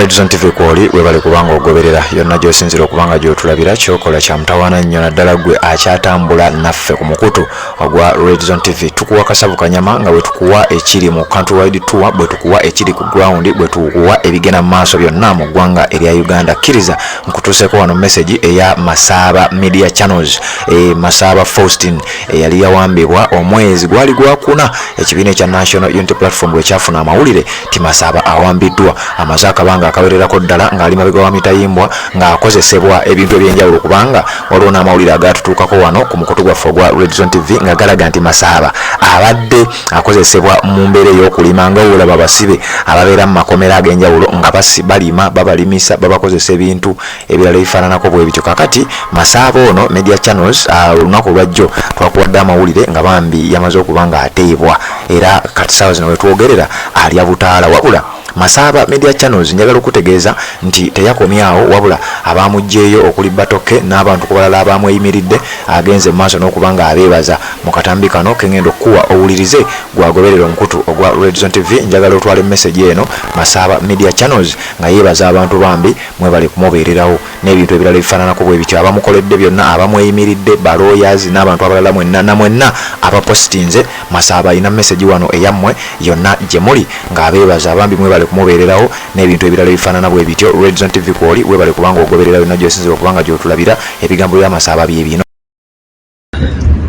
Redzone TV kwoli, webale kubanga ogoberera yonna gy'osinzira okubanga gy'otulabira. Kyokola kya mutawaana nnyo, naddala ggwe akyatambula naffe ku mukutu ogwa Redzone TV. Tukuwa kasavu kanyama nga bwe tukuwa ekiri mu countrywide tour, bwe tukuwa ekiri ku ground, bwe tukuwa ebigenda mu maaso byonna mu ggwanga erya Uganda. Kkiriza nkutuuseeko wano message eya Masaaba Media Channels. Masaaba Faustin eyali yawambibwa omwezi gwali gwakuna, ekibiina ekya National Unity Platform bwe kyafuna amawulire ti Masaaba awambiddwa, amaze akabanga akawererako ddala ng'ali mabega wa mitayimbwa ng'akozesebwa ebintu ebyenjawulo, kubanga waliwo n'amawulire agatutuukako wano ku mukutu gwaffe ogwa Redzone TV nga galaga nti Masaaba abadde akozesebwa mu mbeera ey'okulima, nga olaba abasibe ababeera mu makomera ag'enjawulo nga balima, babalimisa, babakozesa ebintu ebirala ebifaananako bwe bityo. Kakati Masaaba ono Media Channels, olunaku olwajjo twakuwadde amawulire nga bambi yamaze okuba nga ateebwa, era kati saawa zino wetwogerera alya butaala. Wabula Masaaba Media Channels, njagala okutegeeza nti teyakomyawo, wabula abamuggyeeyo okuli Batoke n'abantu ku balala abamweyimiridde, agenze mu maaso n'okuba nga abeebaza. Mu katambi kano kengenda okukuwa owulirize, gwagoberera omukutu ogwa Redzone TV, njagala otwale message eno, Masaaba Media Channels nga yeebaza abantu, bambi mwebale kumubeererawo n'ebintu ebirala ebifaananako bwe bityo, abamukoledde byonna, abamweyimiridde, balawyers n'abantu abalala mwenna na mwenna abapositinze. Masaaba alina message wano eyammwe yonna gye muli ng'abeebaza, abambi mwebale kumubeererawo n'ebintu ebirala ebifaanana bwe bityo. Redzone TV kwoli, webale kubanga ogoberera yonna gy'osinzira okubanga gy'otulabira. Ebigambo by'Amasaaba bye bino.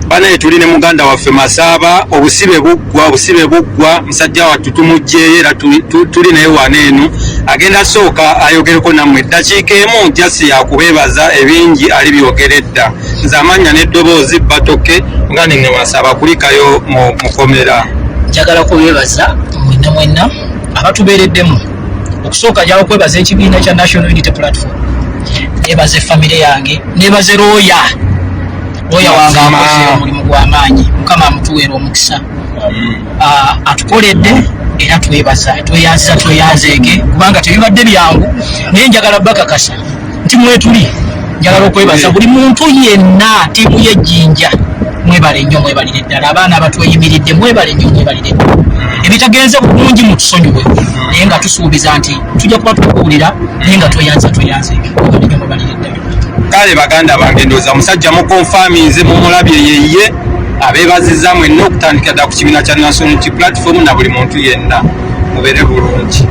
Banaye, tuli ne muganda waffe Masaaba. Obusibe buggwa, obusibe buggwa. Musajja wattu tumugjeeyo, era tuli naye wano eno. Agenda sooka ayogereko nammwe eddakiika emu, jasi yakubeebaza, ebingi ali byogera edda. Nze amannya n'eddoboozi Batoke, nga nene Masaaba, kulikayo mu mukomera. Njagala kubeebaza mwenna mwenna abatubeereddemu. Okusooka njagala okwebaza ekibiina kya National Unity Platform, nebaze famire yange, nebaze looya. Looya wange akoze omulimu gw'amaanyi, Mukama amutuweera omukisa. Atukoledde era twebaza, tweyanziza, tweyanzeege, kubanga tebibadde byangu, naye njagala bakakasa nti mwetuli. Njagala okwebaza buli muntu yenna, ttiimu y'ejjinja, mwebale nnyo, mwebalire ddala. Abaana abatweyimiridde, mwebale nnyo, mwebalire ddala. Ebitagenze bulungi mutusonyiwe, naye nga tusuubiza nti tujja kuba tukuwulira, naye nga tweyanza, tweyanzeege, mwebale nnyo, mwebalire ddala. Kale baganda bange, ndowooza musajja mukonfaminze, mumulabye yeye. Abeebaziza mwenna okutandikira ddala ku kibiina kya National Unity Platform na buli muntu yenna. Mubeere bulungi.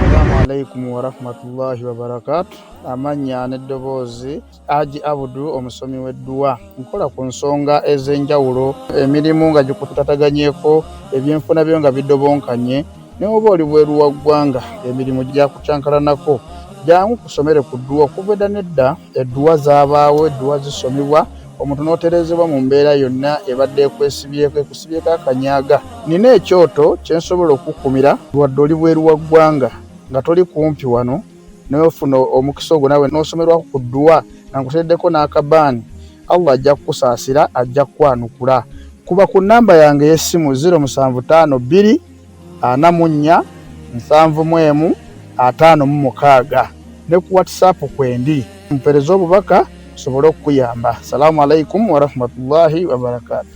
Assalamu alaikum warahmatullahi wabarakatu. Amannya n'eddoboozi Aji Abudu, omusomi w'edduwa. Nkola ku nsonga ez'enjawulo, emirimu nga gikutataganyeko, ebyenfuna byo nga bidobonkanye, ne oba oli bweru wa ggwanga, emirimu gyakukyankalanako, jangu kusomere ku dduwa. Okuva edda n'edda edduwa zaabaawo, edduwa zisomebwa omuntu n'otereezebwa mu mbeera yonna ebadde ekwesibyeko, ekusibyeko akanyaga. Nina ekyoto kye nsobola okukukumira wadde oli bweru wa ggwanga nga toli kumpi wano, n'ofuna omukisa ogwo nawe n'osomerwako ku dduwa nga nkuteereddeko n'akabaani. Allah ajja kukusaasira, ajja kukwanukula. Kuba ku nnamba yange ey'essimu 0752 44 71 56, ne ku WhatsApp kwendi, mpeereze obubaka nsobole okukuyamba. Salaamu alaikum warahmatullahi wabarakatu.